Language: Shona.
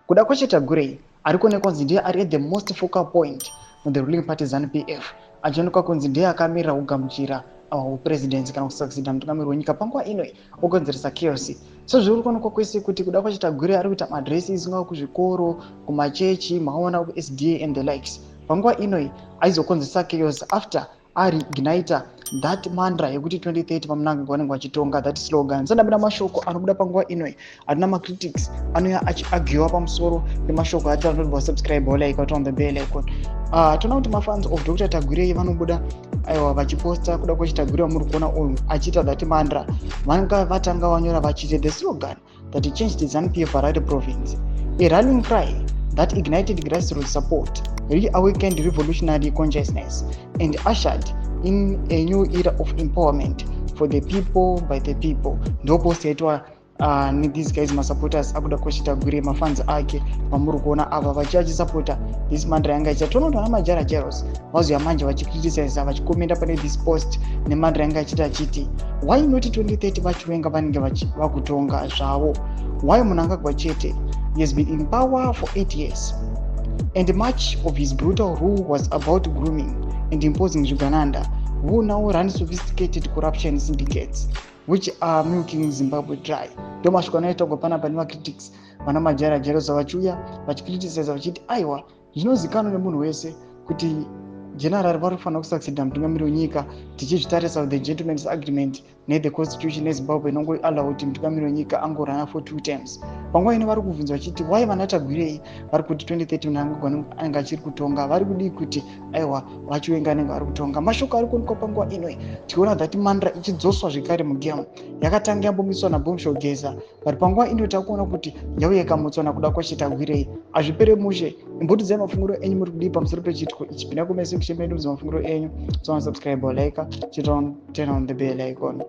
Kudakwashe Tagwirei ari kuonekwa kunzi ndiye ari at the most focal point muthe ruling party ZANU PF, achionekwa kunzi ndiye akamirira kugamuchira upresidency kana kusucceeda mutungamiri wenyika. Panguva ino okonzeresa chaos. So zviri kuonekwa kwese kuti Kudakwashe Tagwirei ari kuita maaddresses, kungava kuzvikoro, kumachechi, makaona kuSDA and the likes. Panguva inoi aizokonzeresa chaos after aignita that mantra yekuti 2030 VaMnangagwa vanenge vachitonga, that slogan. Sandabida mashoko anobuda panguva inoi, hatina macritics anouya achiargua pamusoro pemashoko ati anotobva. Subscribe, like, on the bell icon. Toona kuti mafans of Dr Tagwirei vanobuda, aiwa, vachiposta Kudakwashe Tagwirei vamuri kuona uyu achiita that mantra. Vanga vatanga vanyora vachiti, "The slogan that changed ZANU PF Harare province, a rallying cry that ignited grassroots support, reawakened revolutionary consciousness and ushered in a new era of empowerment for the people, by the people." Ndo post yaitwa nethese guys, masupporters aKudakwashe Tagwirei, mafans ake vamuri kuona ava vachiva vachisapota this mantra yanga ichita. Toona kuti vana Majara Jaros vazoya manje vachicriticiza, vachikomenda pane this post nemantra yanga ichita, achiti, "Why not 2030 VaChiwenga vanenge vakutonga zvavo? Why Mnangagwa chete? He has been in power for 8 years and much of his brutal rule was about grooming and imposing zvigananda who now run sophisticated corruption syndicates which are milking Zimbabwe dry." Ndo mashoko anoitagwa panapa nemacritics vana Majara Jerosa, vachiuya vachicriticiza vachiti, aiwa, zvinozikanwa nemunhu wese kuti general vari kufanira kusucceeda mutungamiri wenyika, tichizvitarisa the gentleman's agreement nethe constitution yeZimbabwe inongoallow kuti mutungamiri wenyika angorana for two terms. Panguva ino vari kubvunza vachiti, why vana Tagwirei vari kuti 2030 Mnangagwa anenge achiri kutonga? Vari kudii kuti, aiwa, VaChiwenga anenge vari kutonga? Mashoko ari kuonekwa panguva inoi, tichiona that mantra ichidzoswa zvekare mugame yakatanga yambomiswa naBombshell Geza, but panguva ino takuona kuti yauya ikamutswa naKudakwashe Tagwirei. Hazvipere mushe. Imbotidzai mafungiro enyu, muri kudii pamusoro pechiitiko ichi? Pinda comment section medu, mafungiro enyu. So subscribe, like, turn on the bell icon.